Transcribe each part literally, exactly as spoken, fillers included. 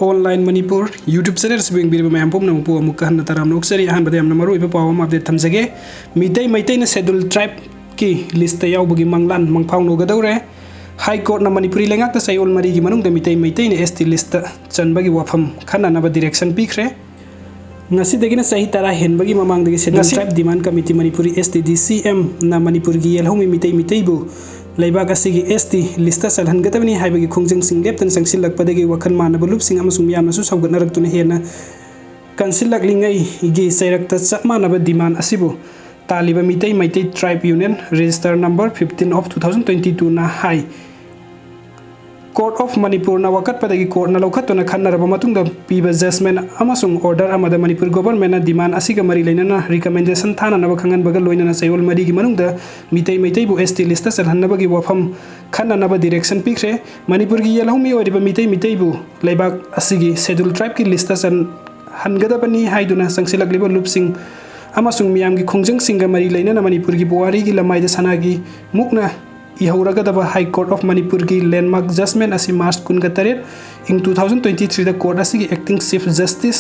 Online Manipur YouTube channel ꯑꯁꯤꯕꯨ ꯌꯦꯡꯕꯤꯔꯤꯕ ꯃꯌꯥꯝ ꯄꯨꯝꯅꯃꯛꯄꯨ ꯑꯃꯨꯛꯀ ꯍꯟꯅ ꯇꯔꯥꯝꯅ ꯑꯣꯛꯆꯔꯤ꯫ ꯑꯍꯥꯟꯕꯗ ꯌꯥꯝꯅ ꯃꯔꯨꯑꯣꯏꯕ ꯄꯥꯎ ꯑꯃ update ꯊꯝꯖꯒꯦ꯫ ꯃꯤꯇꯩ ꯃꯩꯇꯩꯅ Scheduled Tribe ꯀꯤ list ꯇ ꯌꯥꯎꯕꯒꯤ ꯃꯪꯂꯥꯟ ꯃꯪꯐꯥꯎꯅꯒꯗꯧꯔꯦ꯫ High Court ꯅ ꯃꯅꯤꯄꯨꯔꯤ ꯂꯩꯉꯥꯛꯇ ꯆꯌꯣꯜ ꯃꯔꯤꯒꯤ ꯃꯅꯨꯡꯗ ꯃꯤꯇꯩ ꯃꯩꯇꯩꯅ S T list ꯇ ꯆꯟꯕꯒꯤ ꯋꯥꯐꯝ ꯈꯟꯅꯅꯕ direction ꯄꯤꯈ꯭ꯔꯦ꯫ ꯉꯁꯤꯗꯒꯤꯅ ꯆꯍꯤ ꯇꯔꯥ ꯍꯦꯟꯕꯒꯤ ꯃꯃꯥꯡꯗꯒꯤ Scheduled ꯉꯁꯤ Tribe Demand Committee Manipuri, S T D C M ꯅ ꯃꯅꯤꯄꯨꯔꯒꯤ ꯌꯦꯜꯍꯧꯃꯤ ꯃꯤꯇꯩ ꯃꯤꯇꯩꯕꯨ ꯂꯩꯕꯥꯛ ꯑꯁꯤꯒꯤ S T list ꯇ ꯆꯜꯍꯟꯒꯗꯕꯅꯤ ꯍꯥꯏꯕꯒꯤ ꯈꯣꯡꯖꯪꯁꯤꯡ ꯂꯦꯞꯇꯅ ꯆꯪꯁꯤꯜꯂꯛꯄꯗꯒꯤ ꯋꯥꯈꯜ ꯃꯥꯟꯅꯕ ꯂꯨꯞꯁꯤꯡ ꯑꯃꯁꯨꯡ ꯃꯤꯌꯥꯝꯅꯁꯨ ꯁꯧꯒꯠꯅꯔꯛꯇꯨꯅ ꯍꯦꯟꯅ ꯀꯟꯁꯤꯜꯂꯛꯂꯤꯉꯩꯒꯤ ꯆꯩꯔꯛꯇ ꯆꯞ ꯃꯥꯟꯅꯕ demand ꯑꯁꯤꯕꯨ ꯇꯥꯜꯂꯤꯕ Meitei Meitei Tribe Union Register number fifteen of two thousand twenty two ꯅ ꯍꯥꯏ꯫ Court of Manipur ꯅ ꯋꯥꯀꯠꯄꯗꯒꯤ court ꯅ ꯂꯧꯈꯠꯇꯨꯅ ꯈꯟꯅꯔꯕ ꯃꯇꯨꯡꯗ ꯄꯤꯕ judgment ꯑꯃꯁꯨꯡ order ꯑꯃꯗ ꯃꯅꯤꯄꯨꯔ government ꯅ demand ꯑꯁꯤꯒ ꯃꯔꯤ ꯂꯩꯅꯅ recommendation ꯊꯥꯅꯅꯕ ꯈꯪꯍꯟꯕꯒ ꯂꯣꯏꯅꯅ ꯆꯌꯣꯜ ꯃꯔꯤꯒꯤ ꯃꯅꯨꯡꯗ ꯃꯤꯇꯩ ꯃꯩꯇꯩꯕꯨ S T list ꯇ ꯆꯜꯍꯟꯅꯕꯒꯤ ꯋꯥꯐꯝ ꯈꯟꯅꯅꯕ direction ꯄꯤꯈ꯭ꯔꯦ꯫ ꯃꯅꯤꯄꯨꯔꯒꯤ ꯌꯦꯜꯍꯧꯃꯤ ꯑꯣꯏꯔꯤꯕ ꯃꯤꯇꯩ ꯃꯤꯇꯩꯕꯨ ꯂꯩꯕꯥꯛ ꯑꯁꯤꯒꯤ Scheduled Tribe ꯀꯤ list ꯇ ꯆꯜꯍꯟꯒꯗꯕꯅꯤ ꯍꯥꯏꯗꯨꯅ ꯆꯪꯁꯤꯜꯂꯛꯂꯤꯕ ꯂꯨꯞꯁꯤꯡ ꯑꯃꯁꯨꯡ ꯃꯤꯌꯥꯝꯒꯤ ꯈꯣꯡꯖꯪꯁꯤꯡꯒ ꯃꯔꯤ ꯂꯩꯅꯅ ꯃꯅꯤꯄꯨꯔꯒꯤ ꯄꯨꯋꯥꯔꯤꯒꯤ ꯂꯃꯥꯏꯗ ꯁꯅꯥꯒꯤ ꯃꯨꯛꯅ ꯏꯍꯧꯔꯒꯗꯕ High Court of Manipur ꯒꯤ landmark judgment ꯑꯁꯤ March ꯀꯨꯟꯒ ꯇꯔꯦꯠ, ꯏꯪ two thousand twenty three ꯗ court ꯑꯁꯤꯒꯤ acting Chief Justice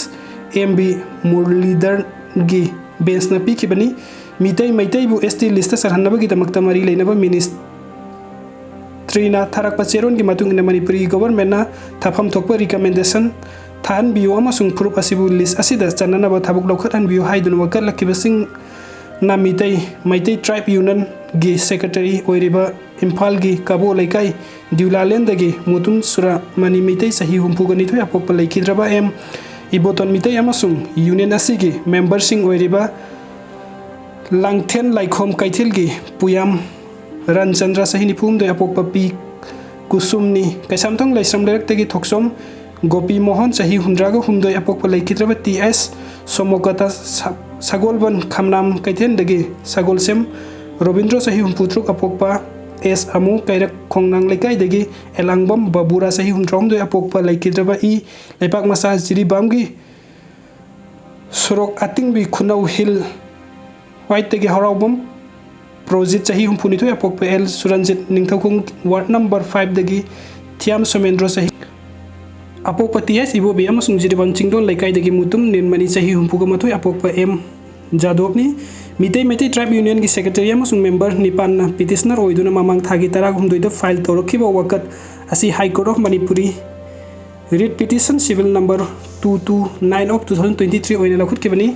M B Muralidhar ꯒꯤ bench ꯅ ꯄꯤꯈꯤꯕꯅꯤ꯫ ꯃꯤꯇꯩ ꯃꯩꯇꯩꯕꯨ S T list ꯇ ꯆꯜꯍꯟꯅꯕꯒꯤꯗꯃꯛꯇ ꯃꯔꯤ ꯂꯩꯅꯕ ministry ꯅ ꯊꯥꯔꯛꯄ ꯆꯦꯔꯣꯜꯒꯤ ꯃꯇꯨꯡ ꯏꯟꯅ ꯃꯅꯤꯄꯨꯔꯒꯤ government ꯅ ꯊꯥꯐꯝ ꯊꯣꯛꯄ recommendation ꯊꯥꯍꯟꯕꯤꯌꯨ ꯑꯃꯁꯨꯡ ꯐꯨꯔꯨꯞ ꯑꯁꯤꯕꯨ list ꯑꯁꯤꯗ ꯆꯟꯅꯅꯕ ꯊꯕꯛ ꯂꯧꯈꯠꯍꯟꯕꯤꯌꯨ ꯍꯥꯏꯗꯨꯅ ꯋꯥꯀꯠꯂꯛꯈꯤꯕꯁꯤꯡ ꯅ ꯃꯤꯇꯩ, ꯃꯩꯇꯩ Tribe Union ꯒꯤ secretary ꯑꯣꯏꯔꯤꯕ ꯏꯝꯐꯥꯜꯒꯤ ꯀꯕꯣ ꯂꯩꯀꯥꯏ ꯗꯤꯎꯂꯥꯂꯦꯟꯗꯒꯤ ꯃꯨꯇꯨꯝ ꯁꯨꯔꯥꯃꯅꯤ ꯃꯤꯇꯩ ꯆꯍꯤ ꯍꯨꯝꯐꯨꯒ ꯅꯤꯊꯣꯏ ꯑꯄꯣꯛꯄ ꯂꯩꯈꯤꯗ꯭ꯔꯕ ꯑꯦꯝ ꯏꯕꯣꯇꯣꯟ ꯃꯤꯇꯩ ꯑꯃꯁꯨꯡ union ꯑꯁꯤꯒꯤ member ꯁꯤꯡ ꯑꯣꯏꯔꯤꯕ ꯂꯥꯡꯊꯦꯟ ꯂꯥꯏꯈꯣꯝ ꯀꯩꯊꯦꯜꯒꯤ ꯄꯨꯌꯥꯝ ꯔꯟꯆꯟꯗ꯭ꯔ ꯆꯍꯤ ꯅꯤꯐꯨ ꯍꯨꯝꯗꯣꯏ ꯑꯄꯣꯛꯄ ꯄꯤ ꯀꯨꯁꯨꯝꯅꯤ, ꯀꯩꯁꯥꯝꯊꯣꯡ ꯂꯩꯁ꯭ꯔꯝ ꯂꯩꯔꯛꯇꯒꯤ ꯊꯣꯛꯆꯣꯝ ꯒꯣꯄꯤ ꯃꯣꯍꯟ ꯆꯍꯤ ꯍꯨꯝꯗ꯭ꯔꯥꯒ ꯍꯨꯝꯗꯣꯏ ꯑꯄꯣꯛꯄ ꯂꯩꯈꯤꯗ꯭ꯔꯕ ꯇꯤ ꯑꯦꯁ ꯁꯣꯃꯣꯀꯇ ꯁ-, ꯁꯒꯣꯜꯕꯟ ꯈꯝꯅꯥꯝ ꯀꯩꯊꯦꯜꯗꯒꯤ ꯁꯒꯣꯜꯁꯦꯝ ꯔꯣꯕꯤꯟꯗ꯭ꯔꯣ ꯆꯍꯤ ꯍꯨꯝꯐꯨ ꯇꯔꯨꯛ ꯑꯄꯣꯛꯄ ꯑꯦꯁ ꯑꯃꯨ ꯀꯩꯔꯛ ꯈꯣꯡꯅꯥꯡ ꯂꯩꯀꯥꯏꯗꯒꯤ ꯑꯦꯂꯥꯡꯕꯝ ꯕꯕꯨꯔꯥ ꯆꯍꯤ ꯍꯨꯝꯗ꯭ꯔꯥ ꯍꯨꯝꯗꯣꯏ ꯑꯄꯣꯛꯄ ꯂꯩꯈꯤꯗ꯭ꯔꯕ ꯏ ꯂꯩꯄꯥꯛ ꯃꯆꯥ ꯖꯤꯔꯤꯕꯥꯝꯒꯤ ꯁꯣꯔꯣꯛ ꯑꯇꯤꯡꯕꯤ ꯈꯨꯅꯧ ꯍꯤꯜ ꯋꯥꯏꯠꯇꯒꯤ ꯍꯔꯥꯎꯕꯝ ꯄ꯭ꯔꯣꯖꯤꯠ ꯆꯍꯤ ꯍꯨꯝꯐꯨ ꯅꯤꯊꯣꯏ ꯑꯄꯣꯛꯄ L ꯁꯨꯔꯟꯖꯤꯠ Ningthoukhong ward number five ꯗꯒꯤ ꯊꯤꯌꯥꯝ ꯁꯣꯃꯦꯟꯗ꯭ꯔꯣ ꯆꯍꯤ ꯑꯄꯣꯛꯄ ꯇꯤ ꯑꯦꯁ ꯏꯕꯣꯕꯤ ꯑꯃꯁꯨꯡ ꯖꯤꯔꯤꯕꯥꯝ ꯆꯤꯡꯗꯣꯟ ꯂꯩꯀꯥꯏꯗꯒꯤ ꯃꯨꯇꯨꯝ ꯅꯤꯔꯃꯅꯤ, ꯆꯍꯤ ꯍꯨꯝꯐꯨꯒ ꯃꯥꯊꯣꯏ, ꯑꯄꯣꯛꯄ ꯑꯦꯝ ꯖꯥꯗꯣꯕꯅꯤ꯫ ꯃꯤꯇꯩ ꯃꯩꯇꯩ ꯇ꯭ꯔꯥꯏꯕ ꯌꯨꯅꯤꯌꯟꯒꯤ ꯁꯦꯀ꯭ꯔꯦꯇꯔꯤ ꯑꯃꯁꯨꯡ ꯃꯦꯝꯕꯔ ꯅꯤꯄꯥꯟꯅ ꯄꯤꯇꯤꯁꯅꯔ ꯑꯣꯏꯗꯨꯅ ꯃꯃꯥꯡ ꯊꯥꯒꯤ ꯇꯔꯥꯍꯨꯝꯗꯣꯏꯗ ꯐꯥꯏꯜ ꯇꯧꯔꯛꯈꯤꯕ ꯋꯥꯀꯠ ꯑꯁꯤ High Court of Manipuri Writ Petition Civil number two two nine of two thousand twenty three ꯑꯣꯏꯅ ꯂꯧꯈꯠꯈꯤꯕꯅꯤ꯫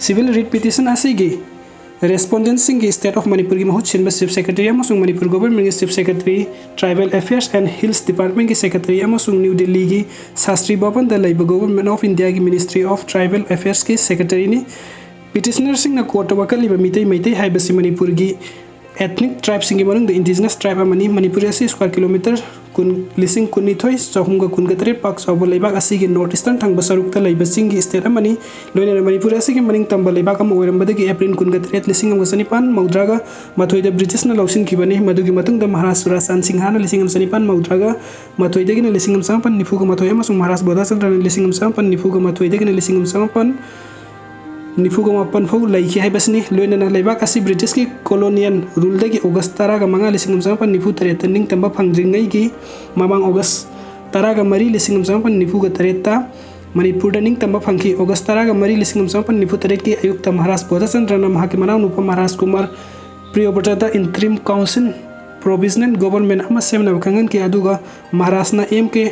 Civil Writ Petition ꯑꯁꯤꯒꯤ ꯔꯦꯁꯄꯣꯟꯗꯦꯟꯁꯤꯡꯒꯤ State of ꯃꯅꯤꯄꯨꯔꯒꯤ ꯃꯍꯨꯠ ꯁꯤꯟꯕ Chief Secretary ꯑꯃꯁꯨꯡ ꯃꯅꯤꯄꯨꯔ Governmentꯀꯤ Chief Secretary, Tribal Affairs and Hills Departmentꯀꯤ Secretary ꯑꯃꯁꯨꯡ ꯅ꯭ꯌꯨ ꯗꯤꯜꯂꯤꯒꯤ ꯁꯥꯁꯇ꯭ꯔꯤ ꯚꯕꯟꯗ ꯂꯩꯕ Government of Indiaꯒꯤ Ministry of Tribal Affairsꯀꯤ Secretaryꯅꯤ꯫ ꯄꯤꯇꯤꯁꯅꯔꯁꯤꯡꯅ ꯀꯣꯔꯠꯇ ꯋꯥꯀꯠꯂꯤꯕ Meitei Meitei ꯍꯥꯏꯕꯁꯤ ꯃꯅꯤꯄꯨꯔꯒꯤ ethnic tribeꯁꯤꯡꯒꯤ ꯃꯅꯨꯡꯗ indigenous tribe ꯑꯃꯅꯤ꯫ ꯃꯅꯤꯄꯨꯔ ꯑꯁꯤ square kilometre ꯀꯨꯟ, ꯂꯤꯁꯤꯡ ꯀꯨꯟꯅꯤꯊꯣꯏ ꯆꯍꯨꯝꯒ ꯀꯨꯟꯒ ꯇꯔꯦꯠ ꯄꯥꯛ ꯆꯥꯎꯕ ꯂꯩꯕꯥꯛ ꯑꯁꯤꯒꯤ North Eastern ꯊꯪꯕ ꯁꯔꯨꯛꯇ ꯂꯩꯕ ꯆꯤꯡꯒꯤ state ꯑꯃꯅꯤ꯫ ꯂꯣꯏꯅꯅ ꯃꯅꯤꯄꯨꯔ ꯑꯁꯤꯒꯤ ꯃꯅꯤꯡ ꯇꯝꯕ ꯂꯩꯕꯥꯛ ꯑꯃ ꯑꯣꯏꯔꯝꯕꯗꯒꯤ April ꯀꯨꯟꯒ ꯇꯔꯦꯠ, ꯂꯤꯁꯤꯡ ꯑꯃꯒ ꯆꯅꯤꯄꯥꯟ ꯃꯧꯗ꯭ꯔꯥꯒ ꯃꯥꯊꯣꯏꯗ ꯕ꯭ꯔꯤꯇꯤꯁꯅ ꯂꯧꯁꯤꯟꯈꯤꯕꯅꯤ꯫ ꯃꯗꯨꯒꯤ ꯃꯇꯨꯡꯗ ꯃꯍꯥꯔꯥꯖ ꯆꯨꯔꯥꯆꯥꯟ ꯁꯤꯡꯍꯅ ꯂꯤꯁꯤꯡ ꯑꯃ ꯆꯅꯤꯄꯥꯟ ꯃꯧꯗ꯭ꯔꯥꯒ ꯃꯥꯊꯣꯏꯗꯒꯤꯅ ꯂꯤꯁꯤꯡ ꯑꯃ ꯆꯃꯥꯄꯟ ꯅꯤꯐꯨꯒ ꯃꯥꯊꯣꯏ ꯑꯃꯁꯨꯡ ꯃꯍꯥꯔꯥꯖ ꯕꯣꯙꯥꯆꯟꯗ꯭ꯔꯅ ꯂꯤꯁꯤꯡ ꯑꯃ ꯆꯃꯥꯄꯟ ꯅꯤꯐꯨꯒ ꯃꯥꯊꯣꯏꯗꯒꯤꯅ ꯂꯤꯁꯤꯡ ꯑꯃ ꯆꯃꯥꯄꯟ ꯅꯤꯐꯨꯒ ꯃꯥꯄꯟ ꯐꯥꯎ ꯂꯩꯈꯤ ꯍꯥꯏꯕꯁꯤꯅꯤ꯫ ꯂꯣꯏꯅꯅ ꯂꯩꯕꯥꯛ ꯑꯁꯤ ꯕ꯭ꯔꯤꯇꯤꯁꯀꯤ colonial ruleꯗꯒꯤ August ꯇꯔꯥꯃꯉꯥ, ꯂꯤꯁꯤꯡ ꯑꯃ ꯆꯃꯥꯄꯟ ꯅꯤꯐꯨ ꯇꯔꯦꯠꯇ ꯅꯤꯡꯇꯝꯕ ꯐꯪꯗ꯭ꯔꯤꯉꯩꯒꯤ ꯃꯃꯥꯡ August ꯇꯔꯥꯃꯔꯤ, ꯂꯤꯁꯤꯡ ꯑꯃ ꯆꯃꯥꯄꯟ ꯅꯤꯐꯨꯒ ꯇꯔꯦꯠꯇ ꯃꯅꯤꯄꯨꯔꯗ ꯅꯤꯡꯇꯝꯕ ꯐꯪꯈꯤ꯫ August ꯇꯔꯥꯃꯔꯤ, ꯂꯤꯁꯤꯡ ꯑꯃ ꯆꯃꯥꯄꯟ ꯅꯤꯐꯨ ꯇꯔꯦꯠꯀꯤ ꯑꯌꯨꯛꯇ ꯃꯍꯥꯔꯥꯖ ꯕꯣꯙꯆꯟꯗ꯭ꯔꯅ ꯃꯍꯥꯛꯀꯤ ꯃꯅꯥꯎꯅꯨꯄꯥ Maharaj Kumar ꯄ꯭ꯔꯤꯌꯣꯕ꯭ꯔꯇꯗ interim council provisional government ꯑꯃ ꯁꯦꯝꯅꯕ ꯈꯪꯍꯟꯈꯤ, ꯑꯗꯨꯒ ꯃꯍꯥꯔꯥꯖꯅ ꯑꯦꯝ ꯀꯦ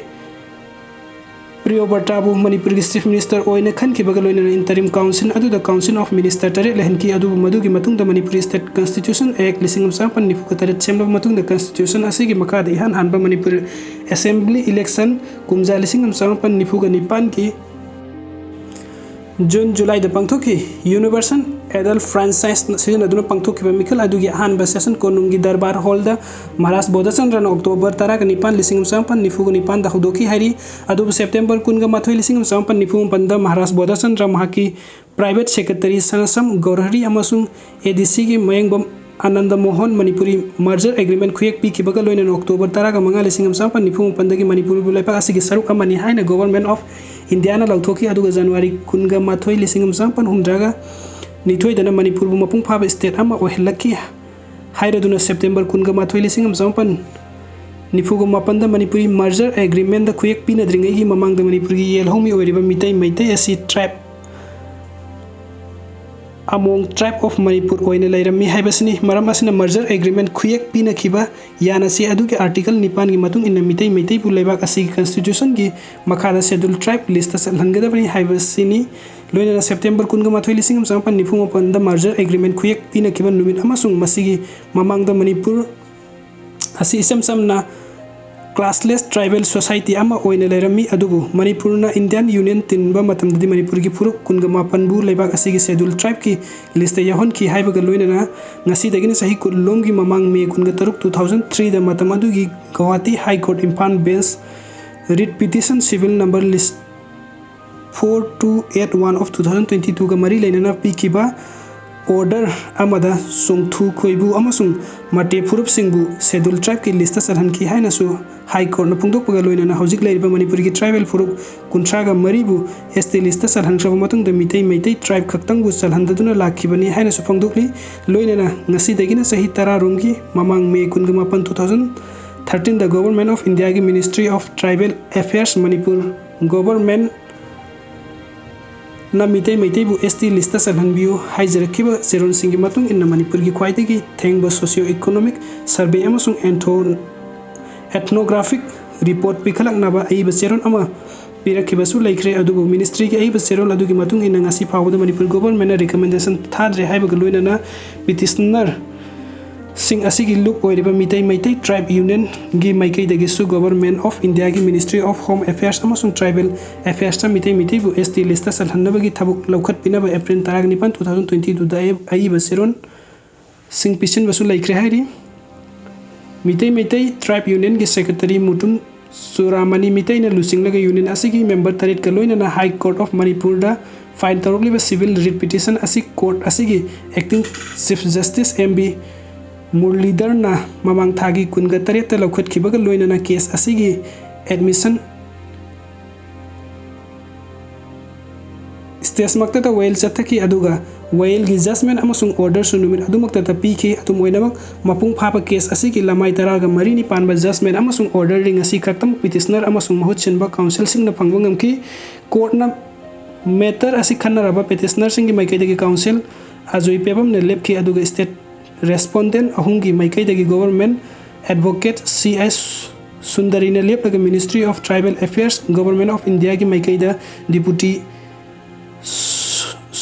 ꯄ꯭ꯔꯤꯌꯣꯕ꯭ꯔꯇꯥꯕꯨ ꯃꯅꯤꯄꯨꯔꯒꯤ Chief Minister ꯑꯣꯏꯅ ꯈꯟꯈꯤꯕꯒ ꯂꯣꯏꯅꯅ interim council ꯑꯗꯨꯗ Council of Minister ꯇꯔꯦꯠ ꯂꯩꯍꯟꯈꯤ꯫ ꯑꯗꯨꯕꯨ ꯃꯗꯨꯒꯤ ꯃꯇꯨꯡꯗ ꯃꯅꯤꯄꯨꯔꯤ State Constitution Act ꯂꯤꯁꯤꯡ ꯑꯃ ꯆꯃꯥꯄꯟ ꯅꯤꯐꯨꯒ ꯇꯔꯦꯠ ꯁꯦꯝꯂꯕ ꯃꯇꯨꯡꯗ constitution ꯑꯁꯤꯒꯤ ꯃꯈꯥꯗ ꯏꯍꯥꯟ ꯍꯥꯟꯕ ꯃꯅꯤꯄꯨꯔ assembly election ꯀꯨꯝꯖꯥ ꯂꯤꯁꯤꯡ ꯑꯃ ꯆꯃꯥꯄꯟ ꯅꯤꯐꯨꯒ ꯅꯤꯄꯥꯟꯒꯤ June, Julyꯗ ꯄꯥꯡꯊꯣꯛꯈꯤ꯫ Universal Adult Franchise ꯁꯤꯖꯤꯟꯅꯗꯨꯅ ꯄꯥꯡꯊꯣꯛꯈꯤꯕ ꯃꯤꯈꯜ ꯑꯗꯨꯒꯤ ꯑꯍꯥꯟꯕ session ꯀꯣꯅꯨꯡꯒꯤ ꯗꯔꯕꯥꯔ ꯍꯣꯜꯗ ꯃꯍꯥꯔꯥꯖ ꯕꯣꯙꯆꯟꯗ꯭ꯔꯅ October ꯇꯔꯥꯒ ꯅꯤꯄꯥꯟ, ꯂꯤꯁꯤꯡ ꯑꯃ ꯆꯃꯥꯄꯟ ꯅꯤꯐꯨꯒ ꯅꯤꯄꯥꯟꯗ ꯍꯧꯗꯣꯛꯈꯤ ꯍꯥꯏꯔꯤ꯫ ꯑꯗꯨꯕꯨ September ꯀꯨꯟꯒ ꯃꯥꯊꯣꯏ, ꯂꯤꯁꯤꯡ ꯑꯃ ꯆꯃꯥꯄꯟ ꯅꯤꯐꯨ ꯃꯥꯄꯟꯗ ꯃꯍꯥꯔꯥꯖ ꯕꯣꯙꯆꯟꯗ꯭ꯔ ꯃꯍꯥꯛꯀꯤ private secretary ꯁꯅꯁꯝ ꯒꯧꯔꯍꯔꯤ ꯑꯃꯁꯨꯡ ADCꯒꯤ ꯃꯌꯦꯡꯕꯝ ꯑꯅꯟꯗ ꯃꯣꯍꯟ ꯃꯅꯤꯄꯨꯔꯤ merger agreement ꯈꯨꯌꯦꯛ ꯄꯤꯈꯤꯕꯒ ꯂꯣꯏꯅꯅ October ꯇꯔꯥꯒ ꯃꯉꯥ, ꯂꯤꯁꯤꯡ ꯑꯃ ꯆꯃꯥꯄꯟ ꯅꯤꯐꯨ ꯃꯥꯄꯟꯗꯒꯤ ꯃꯅꯤꯄꯨꯔꯕꯨ ꯂꯩꯕꯥꯛ ꯑꯁꯤꯒꯤ ꯁꯔꯨꯛ ꯑꯃꯅꯤ ꯍꯥꯏꯅ Government of Indiaꯅ ꯂꯧꯊꯣꯛꯈꯤ꯫ ꯑꯗꯨꯒ January ꯀꯨꯟꯒ ꯃꯥꯊꯣꯏ, ꯂꯤꯁꯤꯡ ꯑꯃ ꯆꯃꯥꯄꯟ ꯍꯨꯝꯗ꯭ꯔꯥꯒ ꯅꯤꯊꯣꯏꯗꯅ ꯃꯅꯤꯄꯨꯔꯕꯨ ꯃꯄꯨꯡ ꯐꯥꯕ state ꯑꯃ ꯑꯣꯏꯍꯜꯂꯛꯈꯤ ꯍꯥꯏꯔꯗꯨꯅ September ꯀꯨꯟꯒ ꯃꯥꯊꯣꯏ, ꯂꯤꯁꯤꯡ ꯑꯃ ꯆꯃꯥꯄꯟ ꯅꯤꯐꯨꯒ ꯃꯥꯄꯟꯗ ꯃꯅꯤꯄꯨꯔꯤ merger agreement ꯈꯨꯌꯦꯛ ꯄꯤꯅꯗ꯭ꯔꯤꯉꯩꯒꯤ ꯃꯃꯥꯡꯗ ꯃꯅꯤꯄꯨꯔꯒꯤ ꯌꯦꯜꯍꯧꯃꯤ ꯑꯣꯏꯔꯤꯕ ꯃꯤꯇꯩ ꯃꯩꯇꯩ ꯑꯁꯤ tribe Among Tribe of Manipur ꯑꯣꯏꯅ ꯂꯩꯔꯝꯃꯤ ꯍꯥꯏꯕꯁꯤꯅꯤ꯫ ꯃꯔꯝ ꯑꯁꯤꯅ merger agreement ꯈꯨꯌꯦꯛ ꯄꯤꯅꯈꯤꯕ ꯌꯥꯅꯁꯤ ꯑꯗꯨꯒꯤ article ꯅꯤꯄꯥꯟꯒꯤ ꯃꯇꯨꯡ ꯏꯟꯅ ꯃꯤꯇꯩ ꯃꯩꯇꯩꯕꯨ ꯂꯩꯕꯥꯛ ꯑꯁꯤꯒꯤ constitution ꯒꯤ ꯃꯈꯥꯗ schedule tribe list ꯆꯠꯍꯟꯒꯗꯕꯅꯤ ꯍꯥꯏꯕꯁꯤꯅꯤ꯫ ꯂꯣꯏꯅꯅ September ꯀꯨꯟꯒ ꯃꯥꯊꯣꯏ, ꯂꯤꯁꯤꯡ ꯑꯃ ꯆꯃꯥꯄꯟ ꯅꯤꯐꯨ ꯃꯥꯄꯟꯗ merger agreement ꯈꯨꯌꯦꯛ ꯄꯤꯅꯈꯤꯕ ꯅꯨꯃꯤꯠ ꯑꯃꯁꯨꯡ ꯃꯁꯤꯒꯤ ꯃꯃꯥꯡꯗ ꯃꯅꯤꯄꯨꯔ ꯑꯁꯤ ꯏꯆꯝ ꯆꯝꯅ classless tribal society ꯑꯃ ꯑꯣꯏꯅ ꯂꯩꯔꯝꯃꯤ꯫ ꯑꯗꯨꯕꯨ ꯃꯅꯤꯄꯨꯔꯅ Indian Union ꯇꯤꯟꯕ ꯃꯇꯝꯗꯗꯤ ꯃꯅꯤꯄꯨꯔꯒꯤ ꯐꯨꯔꯨꯞ ꯀꯨꯟꯒ ꯃꯥꯄꯟꯕꯨ ꯂꯩꯕꯥꯛ ꯑꯁꯤꯒꯤ schedule tribe ꯀꯤ list ꯇ ꯌꯥꯎꯍꯟꯈꯤ ꯍꯥꯏꯕꯒ ꯂꯣꯏꯅꯅ ꯉꯁꯤꯗꯒꯤꯅ ꯆꯍꯤ ꯀꯨꯟ ꯂꯣꯝꯒꯤ ꯃꯃꯥꯡ May ꯀꯨꯟꯒ ꯇꯔꯨꯛ, two thousand three ꯗ ꯃꯇꯝ ꯑꯗꯨꯒꯤ Guwahati High Court Imphal Bench writ petition civil number list four two eight one of two thousand twenty two ꯒ ꯃꯔꯤ ꯂꯩꯅꯅ ꯄꯤꯈꯤꯕ order ꯑꯃꯗ ꯆꯣꯡꯊꯨ ꯈꯣꯏꯕꯨ ꯑꯃꯁꯨꯡ ꯃꯇꯦ ꯐꯨꯔꯨꯞꯁꯤꯡꯕꯨ schedule tribe ꯀꯤ list ꯇ ꯆꯜꯍꯟꯈꯤ ꯍꯥꯏꯅꯁꯨ High Court ꯅ ꯐꯣꯡꯗꯣꯛꯄꯒ ꯂꯣꯏꯅꯅ ꯍꯧꯖꯤꯛ ꯂꯩꯔꯤꯕ ꯃꯅꯤꯄꯨꯔꯒꯤ tribal ꯐꯨꯔꯨꯞ ꯀꯨꯟꯊ꯭ꯔꯥꯒ ꯃꯔꯤꯕꯨ S T list ꯇ ꯆꯜꯍꯟꯈ꯭ꯔꯕ ꯃꯇꯨꯡꯗ ꯃꯤꯇꯩ ꯃꯩꯇꯩ tribe ꯈꯛꯇꯪꯕꯨ ꯆꯜꯍꯟꯗꯗꯨꯅ ꯂꯥꯛꯈꯤꯕꯅꯤ ꯍꯥꯏꯅꯁꯨ ꯐꯣꯡꯗꯣꯛꯂꯤ꯫ ꯂꯣꯏꯅꯅ ꯉꯁꯤꯗꯒꯤꯅ ꯆꯍꯤ ꯇꯔꯥ ꯔꯣꯝꯒꯤ ꯃꯃꯥꯡ May ꯀꯨꯟꯒ ꯃꯥꯄꯟ, two thousand thirteen the Government of India ꯒꯤ Ministry of Tribal Affairs Manipur Government ꯅ ꯃꯤꯇꯩ ꯃꯩꯇꯩꯕꯨ S T list ꯇ ꯆꯜꯍꯟꯕꯤꯌꯨ ꯍꯥꯏꯖꯔꯛꯈꯤꯕ ꯆꯦꯔꯣꯜꯁꯤꯡꯒꯤ ꯃꯇꯨꯡ ꯏꯟꯅ ꯃꯅꯤꯄꯨꯔꯒꯤ ꯈ꯭ꯋꯥꯏꯗꯒꯤ ꯊꯦꯡꯕ socio economic survey ꯑꯃꯁꯨꯡ ethnographic report ꯄꯤꯈꯠꯂꯛꯅꯕ ꯑꯏꯕ ꯆꯦꯔꯣꯜ ꯑꯃ ꯄꯤꯔꯛꯈꯤꯕꯁꯨ ꯂꯩꯈ꯭ꯔꯦ꯫ ꯑꯗꯨꯕꯨ ministry ꯒꯤ ꯑꯏꯕ ꯆꯦꯔꯣꯜ ꯑꯗꯨꯒꯤ ꯃꯇꯨꯡ ꯏꯟꯅ ꯉꯁꯤ ꯐꯥꯎꯕꯗ ꯃꯅꯤꯄꯨꯔ government ꯅ recommendation ꯊꯥꯗ꯭ꯔꯦ ꯍꯥꯏꯕꯒ ꯂꯣꯏꯅꯅ petitioner ꯁꯤꯡ ꯑꯁꯤꯒꯤ ꯂꯨꯞ ꯑꯣꯏꯔꯤꯕ ꯃꯤꯇꯩ ꯃꯩꯇꯩ tribe union ꯒꯤ ꯃꯥꯏꯀꯩꯗꯒꯤꯁꯨ Government of India ꯒꯤ Ministry of Home Affairs ꯑꯃꯁꯨꯡ Tribal Affairs ꯇ ꯃꯤꯇꯩ ꯃꯩꯇꯩꯕꯨ S T list ꯇ ꯆꯜꯍꯟꯅꯕꯒꯤ ꯊꯕꯛ ꯂꯧꯈꯠꯄꯤꯅꯕ April ꯇꯔꯥꯅꯤꯄꯥꯟ, two thousand twenty two ꯗ ꯑꯏꯕ ꯆꯦꯔꯣꯜ ꯁꯤꯡ ꯄꯤꯁꯤꯟꯕꯁꯨ ꯂꯩꯈ꯭ꯔꯦ ꯍꯥꯏꯔꯤ꯫ ꯃꯤꯇꯩ ꯃꯩꯇꯩ tribe union ꯒꯤ secretary ꯃꯨꯇꯨꯝ ꯆꯨꯔꯥꯃꯅꯤ ꯃꯤꯇꯩꯅ ꯂꯨꯆꯤꯡꯂꯒ union ꯑꯁꯤꯒꯤ member ꯇꯔꯦꯠꯀ ꯂꯣꯏꯅꯅ High Court of Manipur the file ꯇꯧꯔꯛꯂꯤꯕ civil writ petition ꯑꯁꯤ court ꯑꯁꯤꯒꯤ acting chief justice M B ꯃꯨꯔꯂꯤꯙꯔꯅ ꯃꯃꯥꯡ ꯊꯥꯒꯤ ꯀꯨꯟꯒ ꯇꯔꯦꯠꯇ ꯂꯧꯈꯠꯈꯤꯕꯒ ꯂꯣꯏꯅꯅ case ꯑꯁꯤꯒꯤ admission ꯁ꯭ꯇꯦꯖꯃꯛꯇꯗ ꯋꯥꯌꯦꯜ ꯆꯠꯊꯈꯤ, ꯑꯗꯨꯒ ꯋꯥꯌꯦꯜꯒꯤ ꯖꯖꯃꯦꯟ ꯑꯃꯁꯨꯡ ꯑꯣꯔꯗꯔꯁꯨ ꯅꯨꯃꯤꯠ ꯑꯗꯨꯃꯛꯇꯗ ꯄꯤꯈꯤ꯫ ꯑꯗꯨꯝ ꯑꯣꯏꯅꯃꯛ, ꯃꯄꯨꯡ ꯐꯥꯕ ꯀꯦꯁ ꯑꯁꯤꯒꯤ ꯂꯃꯥꯏ ꯇꯔꯥꯒ ꯃꯔꯤꯅꯤ ꯄꯥꯟꯕ ꯖꯖꯃꯦꯟ ꯑꯃꯁꯨꯡ ꯑꯣꯔꯗꯔꯁꯤꯡ ꯑꯁꯤ ꯈꯛꯇꯃꯛ ꯄꯤꯇꯤꯁꯅꯔ ꯑꯃꯁꯨꯡ ꯃꯍꯨꯠ ꯁꯤꯟꯕ ꯀꯥꯎꯟꯁꯤꯜꯁꯤꯡꯅ ꯐꯪꯕ ꯉꯝꯈꯤ꯫ ꯀꯣꯔꯠꯅ ꯃꯦꯇꯔ ꯑꯁꯤ ꯈꯟꯅꯔꯕ ꯄꯤꯇꯤꯁꯅꯔꯁꯤꯡꯒꯤ ꯃꯥꯏꯀꯩꯗꯒꯤ ꯀꯥꯎꯟꯁꯤꯜ ꯑꯖꯣꯏ ꯄꯦꯕꯝꯅ ꯂꯦꯞꯈꯤ, ꯑꯗꯨꯒ ꯁ꯭ꯇꯦꯠ ꯔꯦꯁꯄꯣꯟꯗꯦꯟ ꯑꯍꯨꯝꯒꯤ ꯃꯥꯏꯀꯩꯗꯒꯤ ꯒꯣꯚꯔꯟꯃꯦꯟꯠ ꯑꯦꯗꯚꯣꯀꯦꯠ ꯁꯤ ꯑꯦꯁ ꯁꯨꯟꯗꯔꯤꯅ ꯂꯦꯞꯂꯒ Ministry of Tribal Affairs, Government of Indiaꯒꯤ ꯃꯥꯏꯀꯩꯗ deputy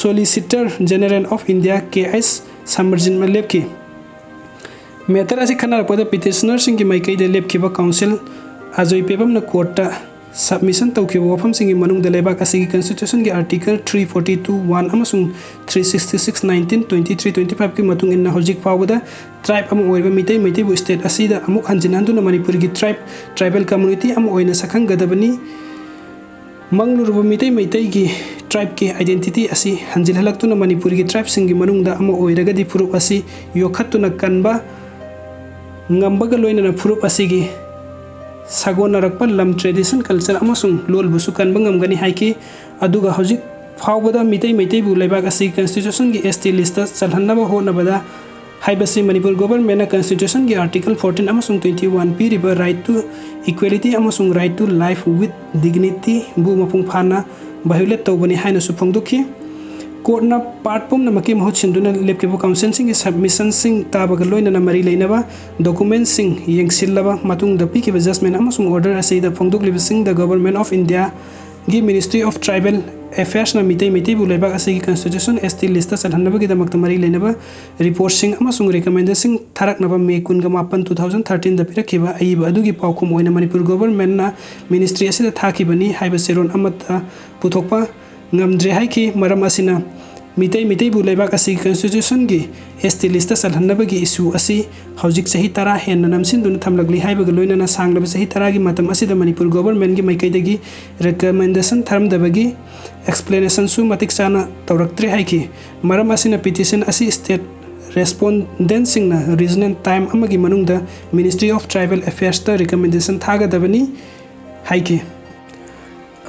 solicitor general of India K H ꯁꯃꯔꯖꯤꯠꯅ ꯂꯦꯞꯈꯤ꯫ ꯃꯦꯇꯔ ꯑꯁꯤ ꯈꯟꯅꯔꯛꯄꯗ ꯄꯤꯇꯤꯁꯅꯔꯁꯤꯡꯒꯤ ꯃꯥꯏꯀꯩꯗ ꯂꯦꯞꯈꯤꯕ ꯀꯥꯎꯟꯁꯤꯜ ꯑꯖꯣꯏ ꯄꯦꯕꯝꯅ ꯀꯣꯔꯠꯇ ꯁꯕꯃꯤꯁꯟ ꯇꯧꯈꯤꯕ ꯋꯥꯐꯝꯁꯤꯡꯒꯤ ꯃꯅꯨꯡꯗ ꯂꯩꯕꯥꯛ ꯑꯁꯤꯒꯤ ꯀꯟꯁꯇꯤꯇ꯭ꯌꯨꯁꯟꯒꯤ article three forty two one ꯑꯃꯁꯨꯡ three sixty six nineteen twenty three twenty fiveꯀꯤ ꯃꯇꯨꯡ ꯏꯟꯅ ꯍꯧꯖꯤꯛ ꯐꯥꯎꯕꯗ ꯇ꯭ꯔꯥꯏꯕ ꯑꯃ ꯑꯣꯏꯔꯤꯕ ꯃꯤꯇꯩ ꯃꯩꯇꯩꯕꯨ ꯁ꯭ꯇꯦꯠ ꯑꯁꯤꯗ ꯑꯃꯨꯛ ꯍꯟꯖꯤꯟ ꯍꯟꯗꯨꯅ ꯃꯅꯤꯄꯨꯔꯒꯤ ꯇ꯭ꯔꯥꯏꯕ, ꯇ꯭ꯔꯥꯏꯕꯦꯜ ꯀꯝꯃ꯭ꯌꯨꯅꯤꯇꯤ ꯑꯃ ꯑꯣꯏꯅ ꯁꯛꯈꯪꯒꯗꯕꯅꯤ꯫ ꯃꯪꯂꯨꯔꯕ ꯃꯤꯇꯩ ꯃꯩꯇꯩꯒꯤ ꯇ꯭ꯔꯥꯏꯕꯀꯤ ꯑꯥꯏꯗꯦꯟꯇꯤꯇꯤ ꯑꯁꯤ ꯍꯟꯖꯤꯜꯍꯜꯂꯛꯇꯨꯅ ꯃꯅꯤꯄꯨꯔꯒꯤ ꯇ꯭ꯔꯥꯏꯕꯁꯤꯡꯒꯤ ꯃꯅꯨꯡꯗ ꯑꯃ ꯑꯣꯏꯔꯒꯗꯤ ꯐꯨꯔꯨꯞ ꯑꯁꯤ ꯌꯣꯛꯈꯠꯇꯨꯅ ꯀꯟꯕ ꯉꯝꯕꯒ ꯂꯣꯏꯅꯅ ꯐꯨꯔꯨꯞ ꯑꯁꯤꯒꯤ ꯁꯥꯒꯣꯟꯅꯔꯛꯄ ꯂꯝ, ꯇ꯭ꯔꯦꯗꯤꯁꯟ, ꯀꯜꯆꯔ ꯑꯃꯁꯨꯡ ꯂꯣꯜꯕꯨꯁꯨ ꯀꯟꯕ ꯉꯝꯒꯅꯤ ꯍꯥꯏꯈꯤ꯫ ꯑꯗꯨꯒ ꯍꯧꯖꯤꯛ ꯐꯥꯎꯕꯗ ꯃꯤꯇꯩ ꯃꯩꯇꯩꯕꯨ ꯂꯩꯕꯥꯛ ꯑꯁꯤꯒꯤ ꯀꯟꯁꯇꯤꯇ꯭ꯌꯨꯁꯟꯒꯤ ꯑꯦꯁ ꯇꯤ ꯂꯤꯁꯇ ꯆꯜꯍꯟꯅꯕ ꯍꯣꯠꯅꯕꯗ ꯍꯥꯏꯕꯁꯤ ꯃꯅꯤꯄꯨꯔ ꯒꯣꯚꯔꯟꯃꯦꯟꯠꯅ ꯀꯟꯁꯇꯤꯇ꯭ꯌꯨꯁꯟꯒꯤ ꯑꯥꯔꯇꯤꯀꯜ fourteen ꯑꯃꯁꯨꯡ twenty one ꯄꯤꯔꯤꯕ right to equality ꯑꯃꯁꯨꯡ right to life with dignityꯕꯨ ꯃꯄꯨꯡ ꯐꯥꯅ violate ꯇꯧꯕꯅꯤ ꯍꯥꯏꯅꯁꯨ ꯐꯣꯡꯗꯣꯛꯈꯤ꯫ ꯀꯣꯔꯠꯅ ꯄꯥꯔꯠ ꯄꯨꯝꯅꯃꯛꯀꯤ ꯃꯍꯨꯠ ꯁꯤꯟꯗꯨꯅ ꯂꯦꯞꯈꯤꯕ ꯀꯥꯎꯟꯁꯤꯜꯁꯤꯡꯒꯤ ꯁꯕꯃꯤꯁꯟꯁꯤꯡ ꯇꯥꯕꯒ ꯂꯣꯏꯅꯅ ꯃꯔꯤ ꯂꯩꯅꯕ ꯗꯣꯀꯨꯃꯦꯟꯠꯁꯤꯡ ꯌꯦꯡꯁꯤꯜꯂꯕ ꯃꯇꯨꯡꯗ ꯄꯤꯈꯤꯕ ꯖꯖꯃꯦꯟꯠ ꯑꯃꯁꯨꯡ ꯑꯣꯔꯗꯔ ꯑꯁꯤꯗ ꯐꯣꯡꯗꯣꯛꯂꯤꯕꯁꯤꯡꯗ Government of Indiaꯒꯤ Ministry of Tribal Affairsꯅ Meitei ꯃꯩꯇꯩꯕꯨ ꯂꯩꯕꯥꯛ ꯑꯁꯤꯒꯤ ꯀꯟꯁꯇꯤꯇ꯭ꯌꯨꯁꯟ ꯑꯦꯁ ꯇꯤ ꯂꯤꯁꯇ ꯆꯜꯍꯟꯅꯕꯒꯤꯗꯃꯛꯇ ꯃꯔꯤ ꯂꯩꯅꯕ ꯔꯤꯄꯣꯔꯠꯁꯤꯡ ꯑꯃꯁꯨꯡ ꯔꯤꯀꯃꯦꯟꯗꯦꯁꯟꯁꯤꯡ ꯊꯥꯔꯛꯅꯕ ꯃꯦ ꯀꯨꯟꯒ ꯃꯥꯄꯟ, two thousand thirteenꯗ ꯄꯤꯔꯛꯈꯤꯕ ꯑꯏꯕ ꯑꯗꯨꯒꯤ ꯄꯥꯎꯈꯨꯝ ꯑꯣꯏꯅ ꯃꯅꯤꯄꯨꯔ ꯒꯣꯚꯔꯟꯃꯦꯟꯠꯅ ꯃꯤꯅꯤꯁꯇ꯭ꯔꯤ ꯑꯁꯤꯗ ꯊꯥꯈꯤꯕꯅꯤ ꯍꯥꯏꯕ ꯆꯦꯔꯣꯜ ꯑꯃꯠꯇ ꯄꯨꯊꯣꯛꯄ ꯉꯝꯗ꯭ꯔꯦ ꯍꯥꯏꯈꯤ꯫ ꯃꯔꯝ ꯑꯁꯤꯅ ꯃꯤꯇꯩ ꯃꯤꯇꯩꯕꯨ ꯂꯩꯕꯥꯛ ꯑꯁꯤꯒꯤ ꯀꯟꯁꯇꯤꯇ꯭ꯌꯨꯁꯟꯒꯤ ꯑꯦꯁ ꯇꯤ ꯂꯤꯁꯇ ꯆꯜꯍꯟꯅꯕꯒꯤ ꯏꯁꯨ ꯑꯁꯤ ꯍꯧꯖꯤꯛ ꯆꯍꯤ ꯇꯔꯥ ꯍꯦꯟꯅ ꯅꯝꯁꯤꯟꯗꯨꯅ ꯊꯝꯂꯛꯂꯤ ꯍꯥꯏꯕꯒ ꯂꯣꯏꯅꯅ ꯁꯥꯡꯂꯕ ꯆꯍꯤ ꯇꯔꯥꯒꯤ ꯃꯇꯝ ꯑꯁꯤꯗ ꯃꯅꯤꯄꯨꯔ ꯒꯣꯚꯔꯟꯃꯦꯟꯠꯀꯤ ꯃꯥꯏꯀꯩꯗꯒꯤ ꯔꯤꯀꯃꯦꯟꯗꯦꯁꯟ ꯊꯥꯔꯝꯗꯕꯒꯤ ꯑꯦꯛꯁꯄ꯭ꯂꯦꯅꯦꯁꯟꯁꯨ ꯃꯇꯤꯛ ꯆꯥꯅ ꯇꯧꯔꯛꯇ꯭ꯔꯦ ꯍꯥꯏꯈꯤ꯫ ꯃꯔꯝ ꯑꯁꯤꯅ ꯄꯤꯇꯤꯁꯟ ꯑꯁꯤ ꯁ꯭ꯇꯦꯠ ꯔꯦꯁꯄꯣꯟꯗꯦꯟꯠꯁꯤꯡꯅ ꯔꯤꯖꯅꯦꯜ ꯇꯥꯏꯝ ꯑꯃꯒꯤ ꯃꯅꯨꯡꯗ Ministry of Tribal Affairsꯇ ꯔꯤꯀꯃꯦꯟꯗꯦꯁꯟ ꯊꯥꯒꯗꯕꯅꯤ ꯍꯥꯏꯈꯤ꯫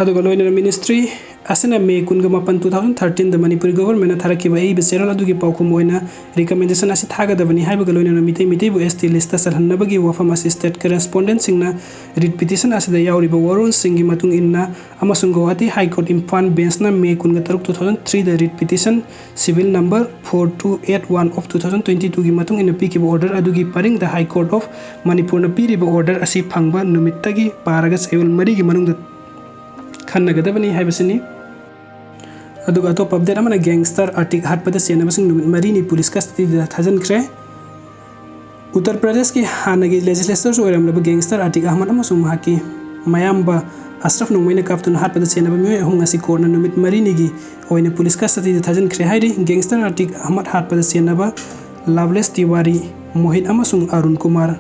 ꯑꯗꯨꯒ ꯂꯣꯏꯅꯅ ꯃꯤꯅꯤꯁꯇ꯭ꯔꯤ ꯑꯁꯤꯅ ꯃꯦ ꯀꯨꯟꯒ ꯃꯥꯄꯟ, two thousand thirteen ꯗ ꯃꯅꯤꯄꯨꯔꯤ government ꯅ ꯊꯥꯔꯛꯈꯤꯕ ꯑꯏꯕ ꯆꯦꯔꯣꯜ ꯑꯗꯨꯒꯤ ꯄꯥꯎꯈꯨꯝ ꯑꯣꯏꯅ recommendation ꯑꯁꯤ ꯊꯥꯒꯗꯕꯅꯤ ꯍꯥꯏꯕꯒ ꯂꯣꯏꯅꯅ ꯃꯤꯇꯩ ꯃꯤꯇꯩꯕꯨ S T list ꯇ ꯆꯜꯍꯟꯅꯕꯒꯤ ꯋꯥꯐꯝ ꯑꯁꯤ state correspondent ꯁꯤꯡꯅ writ petition ꯑꯁꯤꯗ ꯌꯥꯎꯔꯤꯕ ꯋꯥꯔꯣꯜꯁꯤꯡꯒꯤ ꯃꯇꯨꯡ ꯏꯟꯅ ꯑꯃꯁꯨꯡ Guwahati High Court Imphal bench ꯅ ꯃꯦ ꯀꯨꯟꯒ ꯇꯔꯨꯛ, two thousand three the writ petition civil number four two eight one of two thousand twenty two ꯒꯤ ꯃꯇꯨꯡ ꯏꯟꯅ ꯄꯤꯈꯤꯕ order ꯑꯗꯨꯒꯤ ꯄꯔꯤꯡꯗ High Court of ꯃꯅꯤꯄꯨꯔꯅ ꯄꯤꯔꯤꯕ order ꯑꯁꯤ ꯐꯪꯕ ꯅꯨꯃꯤꯠꯇꯒꯤ ꯄꯥꯔꯒ ꯆꯌꯣꯜ ꯃꯔꯤꯒꯤ ꯃꯅꯨꯡꯗ ꯈꯟꯅꯒꯗꯕꯅꯤ ꯍꯥꯏꯕꯁꯤꯅꯤ꯫ ꯑꯗꯨꯒ ꯑꯇꯣꯞꯄ update ꯑꯃꯅ gangster ꯑꯇꯤꯛ ꯍꯥꯠꯄꯗ ꯆꯦꯟꯅꯕꯁꯤꯡ ꯅꯨꯃꯤꯠ ꯃꯔꯤꯅꯤ police custody ꯗ ꯊꯥꯖꯤꯟꯈ꯭ꯔꯦ꯫ ꯎꯠꯇꯔ ꯄ꯭ꯔꯗꯦꯁꯀꯤ ꯍꯥꯟꯅꯒꯤ legislator ꯁꯨ ꯑꯣꯏꯔꯝꯂꯕ gangster ꯑꯇꯤꯛ ꯑꯍꯃꯗ ꯑꯃꯁꯨꯡ ꯃꯍꯥꯛꯀꯤ ꯃꯌꯥꯝꯕ ꯑꯁ꯭ꯔꯐ ꯅꯣꯡꯃꯩꯅ ꯀꯥꯞꯇꯨꯅ ꯍꯥꯠꯄꯗ ꯆꯦꯟꯅꯕ ꯃꯤꯑꯣꯏ ꯑꯍꯨꯝ ꯑꯁꯤ court ꯅ ꯅꯨꯃꯤꯠ ꯃꯔꯤꯅꯤꯒꯤ ꯑꯣꯏꯅ police custody ꯗ ꯊꯥꯖꯤꯟꯈ꯭ꯔꯦ ꯍꯥꯏꯔꯤ꯫ Gangster ꯑꯇꯤꯛ ꯑꯍꯃꯗ ꯍꯥꯠꯄꯗ ꯆꯦꯟꯅꯕ ꯂꯚꯂꯦꯁ ꯇꯤꯋꯥꯔꯤ, ꯃꯣꯍꯤꯠ ꯑꯃꯁꯨꯡ ꯑꯔꯨꯟ ꯀꯨꯃꯥꯔ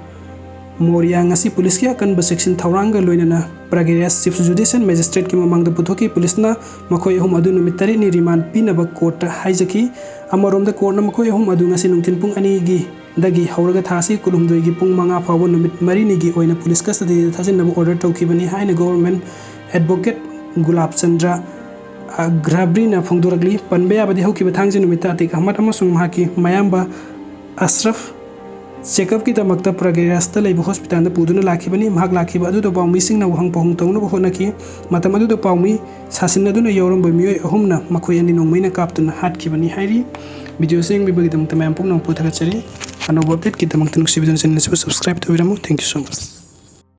ꯃꯣꯔꯤꯌꯥ ꯉꯁꯤ police ꯀꯤ ꯑꯀꯟꯕ ꯆꯦꯛꯁꯤꯟ ꯊꯧꯔꯥꯡꯒ ꯂꯣꯏꯅꯅ ꯄ꯭ꯔꯒꯌꯥꯁ Chief Judicial Magistrate ꯀꯤ ꯃꯃꯥꯡꯗ ꯄꯨꯊꯣꯛꯈꯤ꯫ Police ꯅ ꯃꯈꯣꯏ ꯑꯍꯨꯝ ꯑꯗꯨ ꯅꯨꯃꯤꯠ ꯇꯔꯦꯠꯅꯤ remand ꯄꯤꯅꯕ court ꯇ ꯍꯥꯏꯖꯈꯤ꯫ ꯑꯃꯔꯣꯝꯗ court ꯅ ꯃꯈꯣꯏ ꯑꯍꯨꯝ ꯑꯗꯨ ꯉꯁꯤ ꯅꯨꯡꯊꯤꯜ ꯄꯨꯡ ꯑꯅꯤꯒꯤ ꯗꯒꯤ ꯍꯧꯔꯒ ꯊꯥ ꯑꯁꯤ ꯀꯨꯟꯍꯨꯝꯗꯣꯏꯒꯤ ꯄꯨꯡ ꯃꯉꯥ ꯐꯥꯎꯕ ꯅꯨꯃꯤꯠ ꯃꯔꯤꯅꯤꯒꯤ ꯑꯣꯏꯅ police custody ꯗ ꯊꯥꯖꯤꯟꯅꯕ order ꯇꯧꯈꯤꯕꯅꯤ ꯍꯥꯏꯅ government advocate ꯒꯨꯂꯥꯕ ꯆꯟꯗ꯭ꯔ ꯑꯒ꯭ꯔꯥꯕ꯭ꯔꯤꯅ ꯐꯣꯡꯗꯣꯔꯛꯂꯤ꯫ ꯄꯟꯕ ꯌꯥꯕꯗꯤ ꯍꯧꯈꯤꯕ ꯊꯥꯡꯖ ꯅꯨꯃꯤꯠꯇ ꯑꯇꯤꯛ ꯑꯍꯃꯗ ꯑꯃꯁꯨꯡ ꯃꯍꯥꯛꯀꯤ ꯃꯌꯥꯝꯕ ꯑꯁ꯭ꯔꯐ checkup ꯀꯤꯗꯃꯛꯇ ꯄ꯭ꯔꯒꯌꯥꯁꯇ ꯂꯩꯕ hospital ꯗ ꯄꯨꯗꯨꯅ ꯂꯥꯛꯈꯤꯕꯅꯤ꯫ ꯃꯍꯥꯛ ꯂꯥꯛꯈꯤꯕ ꯑꯗꯨꯗ ꯄꯥꯎꯃꯤꯁꯤꯡꯅ ꯋꯥꯍꯪ ꯄꯥꯎꯍꯪ ꯇꯧꯅꯕ ꯍꯣꯠꯅꯈꯤ꯫ ꯃꯇꯝ ꯑꯗꯨꯗ ꯄꯥꯎꯃꯤ ꯁꯥꯁꯤꯟ ꯑꯗꯨꯅ ꯌꯥꯎꯔꯝꯕ ꯃꯤꯑꯣꯏ ꯑꯍꯨꯝꯅ ꯃꯈꯣꯏ ꯑꯅꯤ ꯅꯣꯡꯃꯩꯅ ꯀꯥꯞꯇꯨꯅ ꯍꯥꯠꯈꯤꯕꯅꯤ ꯍꯥꯏꯔꯤ꯫ Video ꯑꯁꯤ ꯌꯦꯡꯕꯤꯕꯒꯤꯗꯃꯛꯇ ꯃꯌꯥꯝ ꯄꯨꯝꯅꯃꯛꯄꯨ ꯊꯥꯒꯠꯆꯔꯤ꯫ ꯑꯅꯧꯕ update ꯀꯤꯗꯃꯛꯇ ꯅꯨꯡꯁꯤꯕꯤꯗꯨꯅ channel ꯑꯁꯤꯕꯨ subscribe ꯇꯧꯕꯤꯔꯝꯃꯨ꯫ Thank you so much꯫